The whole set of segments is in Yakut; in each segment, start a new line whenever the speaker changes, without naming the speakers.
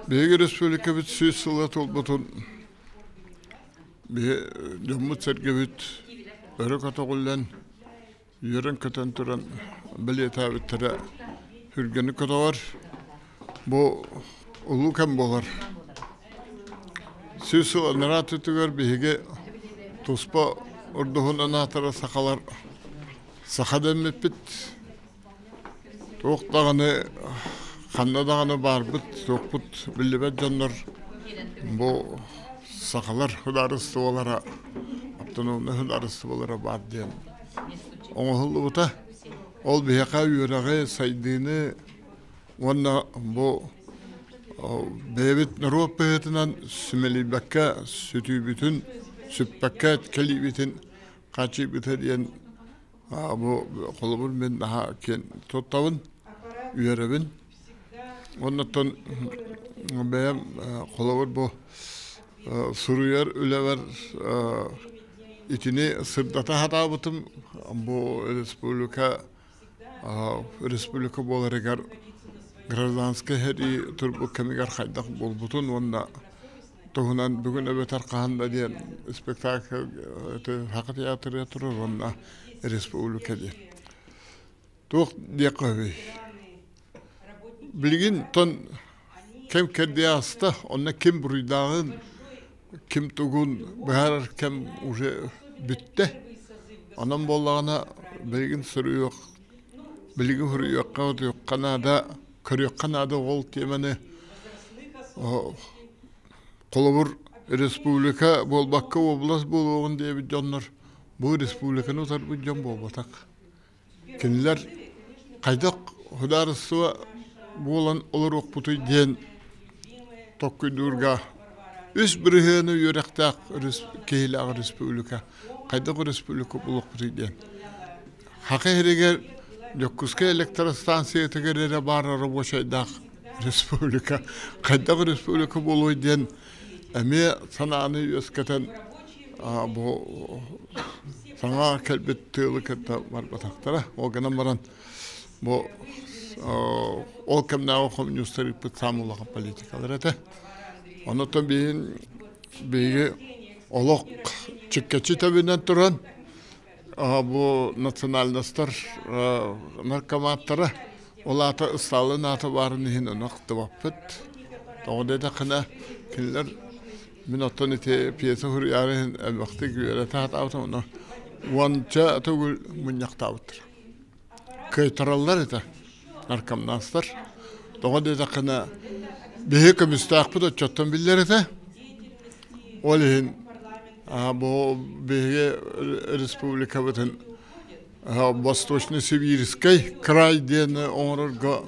Биһиги республикабыт 100 сыла туолбутун биһи дьоммут-сэргэбит өрө көтөҕүллэн, үөрэн-көтөн туран бэлиэтээбиттэрэ сүргэни көтөҕөр. Бу улуу кэм буолар. 100 сыл анараа өттүгэр биһиги туспа урдуһунан аатырар сахалар саха дэммиппит. Туох даҕаны ханна даҕаны баарбыт, суохпут биллибэт дьоннор бу сахалар судаарыстыбалара, автономнай судаарыстыбалара баар диэн оҥоһуллубута. Ол биһиэхэ үөрэҕи, сайдыыны уонна бу бэйэбит норуот быһыытынан симэлийбэккэ, сүтүүбүтүн, сүппэккэ кэлиибитин хааччыйбыта диэн Бу холобур мин наһаа киэн туттабын, үөрэбин. Оннуттан бэйэм холобур бу суруйар үлэбэр итини сырдата сатаабытым. Бу республика республика буоларыгар гражданскай сэрии турбут кэмигэр хайдах буолбутун уонна туһунан бүгүн эбэтэр хаһан да диэн спектакль Саха театрыгар турар уонна республика диэн. Туох диэххэ сөбүй? Билигин тон кэм кэрдии ааста, онно ким буруйдааҕын, ким тугун быһаарар кэм уже бүттэ. Онон буоллаҕына билигин суруйуох, билигин суруйуохха, утуйуохха наада, көрүөххэ наада ол тиэмэни Холобур, республика буолбакка область буолуоҕун диэбит дьоннор бу республиканы утарбыт дьон буолбатах. Кинилэр хайдах судаарыстыба буолан олоруохпутуй диэн толкуйдуурга 3% үөрэхтээх киһилээх республика хайдах республика буолуохпутуй диэн. Саха сиригэр Дьокуускай электростанциятыгар эрэ баар рабочайдаах республика хайдах республика буолуой диэн эмиэ санааны үөскэтэн бу саҥа кэлбит тыалы кытта барбатахтара. Ол гынан баран бу ол кэмнээҕи хомуньуустар ыыппыт саамай улахан политикалар этэ. Онон биһин биһиги олох чиккэччи тэбинэн туран бу национальностар наркоматтара ол аата Ыстаалын аата баарын иһин ону ахтыбаппыт. Тоҕо диэтэххинэ кинилэр мин оттон ити пьеса суруйаары иһин элбэхтик үөрэтэ сатаабытым ону уонча төгүл мунньахтаабыттар. Кыайтараллар этэ наркомнастар. Тоҕо диэтэххинэ биһи көмүстээхпит оччоттон биллэр этэ. Ол иһин бу биһиги республикабытын Восточно-Сибирскэй край диэн оҥорорго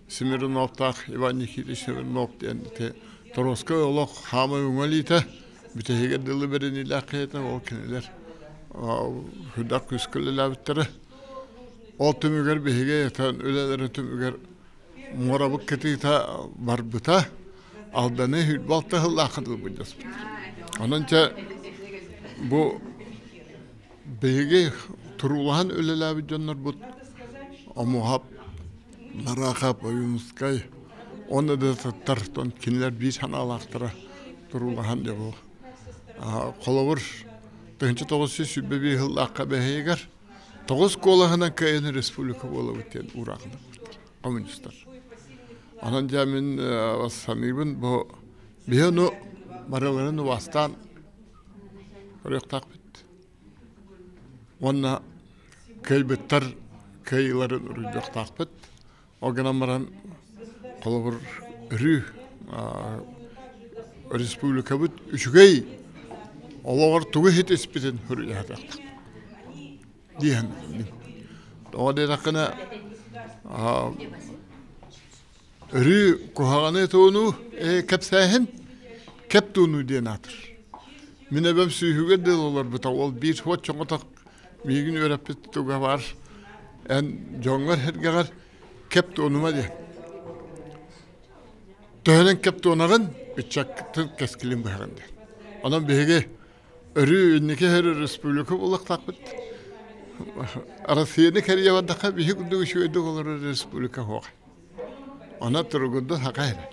Смирновтаах Иван Никитич Смирнов диэн ити Торуоскай олох хаамай уҥа илиитэ бүтэһигэр дылы бэриниилээх киһитэ ол кинилэр сүрдээх күүскэ үлэлээбиттэрэ. Ол түмүгэр биһиги үлэлэрин түмүгэр муорабыт кытыыта барбыта. Алданы 26 сыллаахха дылы былдьаспыттар. Онон чэ бу биһиги туруулаһан үлэлээбит дьоннорбут Омуһап, Нарахап, Ойуунускай уонна да атыттар кинилэр биир санаалаахтара туруулаһан дьэ бу холобур 1925 сыллаахха бэһиэгэр тоҕус куолаһынан кыайан республика буолабыт диэн уураахтар коммунистар. Онон дьэ мин саныыбын бу биһи ону барыларын убаастаан көрүөхтаахпыт. Уонна кыайбыттар кыайыыларын уруйдуохтаахпыт. Ол гынан баран холобур өрүү республикабыт үчүгэй олоҕор тугу иһитиспитин суруйаһатахтаах диэн мин. Тоҕо диэтэххинэ өрүү куһаҕаны тууну кэпсээһин кэп тууну диэн аатыр. Мин эбэм сүүһүгэр дылы олорбута ол биир суот-чоҥотох миигин үөрэппит туга баар эн дьоҥҥор-сэргэҕэр кэп туонума диэн. Төһөнөн кэп туонаҕын ыччаккытын кэскилин быһаҕын диэн. Онон биһиги өрүү инники иһэр республика буолуохтаахпыт. Россияны кэрийэ бардахха биһи курдук үчүгэйдик олорор республика суох. Онон туругурду саха эрэ.